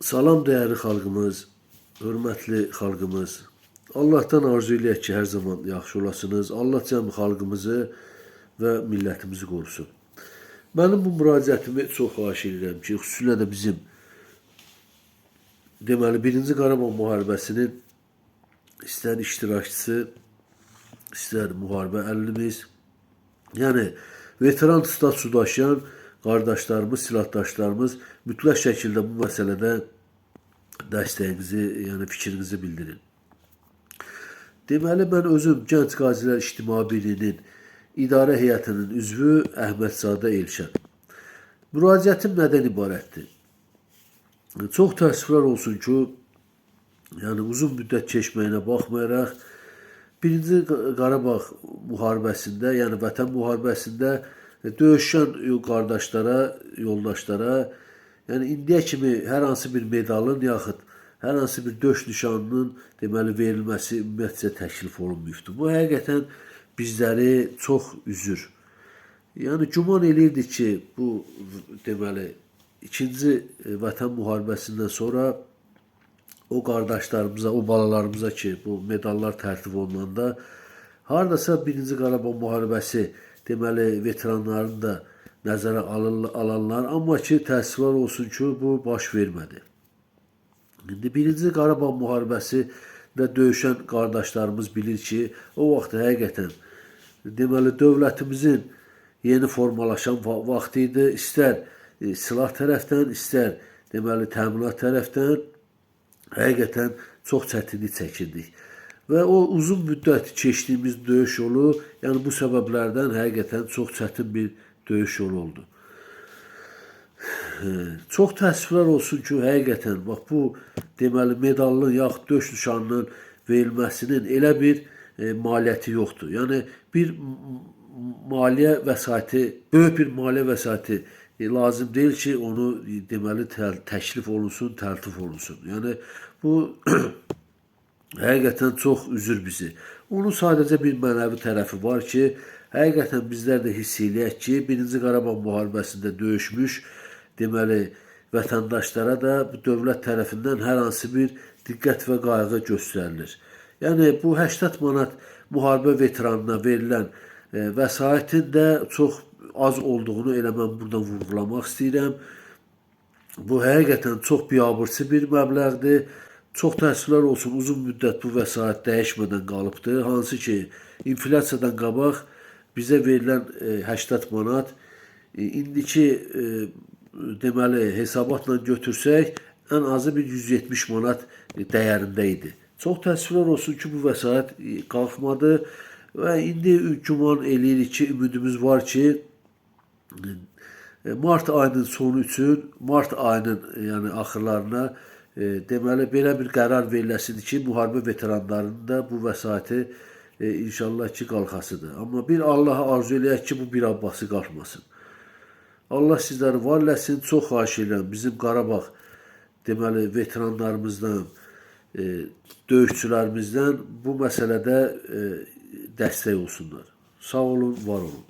Salam dəyərli xalqımız, hörmətli xalqımız. Allahdan arzu eləyək ki, hər zaman yaxşı olasınız. Allah cəmi xalqımızı və millətimizi qorusun. Mənim bu müraciətimi çox xahiş edirəm ki, xüsusilə də bizim deməli 1-ci Qarabağ müharibəsinin istər iştirakçısı, istər müharibə əlilimiz, yəni veteran statusu daşıyan qardaşlarımız, silahdaşlarımız mütləq şəkildə bu məsələdə dəstəyinizi, yəni fikrinizi bildirin. Deməli, mən özüm Gənc Qazilər İctimai Birliyinin idarə heyətinin üzvü Əhmədzadə Elşən. Müraciətim nədən ibarətdir? Çox təəssüflər olsun ki, yəni uzun müddət keçməyinə baxmayaraq, Birinci Qarabağ müharibəsində, yəni Vətən müharibəsində döyüşən qardaşlara, yoldaşlara, yəni indiyə kimi hər hansı bir medalın yaxud hər hansı bir döş nişanının deməli verilməsi ümumiyyətcə təklif olunmayıbdır. Bu həqiqətən bizləri çox üzür. Yəni güman eləyirdik ki, bu deməli ikinci Vətən müharibəsindən sonra o qardaşlarımıza, o balalarımıza ki, bu medallar tərtib olunanda hardasa Birinci Qarabağ müharibəsi deməli veteranların da nəzərə alanlar, amma ki, təəssüflər olsun ki, bu baş vermədi. İndi Birinci Qarabağ müharibəsində döyüşən qardaşlarımız bilir ki, o vaxt həqiqətən deməli dövlətimizin yeni formalaşan vaxtı idi. İstər silah tərəfdən, istər deməli təminat tərəfdən həqiqətən çox çətinlik çəkirdik. Və o uzun müddət keçdiyimiz döyüş yolu, yəni bu səbəblərdən həqiqətən çox çətin bir döyüş yolu oldu. Çox təəssüflər olsun ki, həqiqətən bax bu deməli medalın yaxud döş nişanının verilməsinin elə bir maliyyəti yoxdur. Yəni bir maliyyə vəsaiti, böyük bir maliyyə vəsaiti lazım deyil ki, onu deməli təklif olunsun, təltif olunsun. Yəni bu həqiqətən çox üzür bizi. Onun sadəcə bir mənəvi tərəfi var ki, həqiqətən bizlər də hiss eləyək ki, Birinci Qarabağ müharibəsində döyüşmüş, deməli, vətəndaşlara da bu dövlət tərəfindən hər hansı bir diqqət və qayğı göstərilir. Yəni bu 80 manat müharibə veteranına verilən vəsaitin də çox az olduğunu elə mən buradan vurğulamaq istəyirəm. Bu həqiqətən çox biabırçı bir məbləğdir. Çox təəssüflər olsun, uzun müddət bu vəsait dəyişmədən qalıbdır. Hansı ki, inflyasiyadan qabaq bizə verilən 80 manat indiki deməli hesabatla götürsək, ən azı bir 170 manat dəyərində idi. Çox təəssüflər olsun ki, bu vəsait qalxmadı və indi güman eləyirik ki, ümidimiz var ki, mart ayının sonu üçün, mart ayının yəni axırlarına deməli belə bir qərar veriləsidir ki, müharibə veteranlarının da bu vəsaiti inşallah ki qalxasıdır. Amma bir Allaha arzu eləyək ki, bu bir abbası qalxmasın. Allah sizləri var eləsin. Çox xahiş edirəm bizim Qarabağ deməli veteranlarımızdan, döyüşçülərimizdən bu məsələdə dəstək olsunlar. Sağ olun, var olun.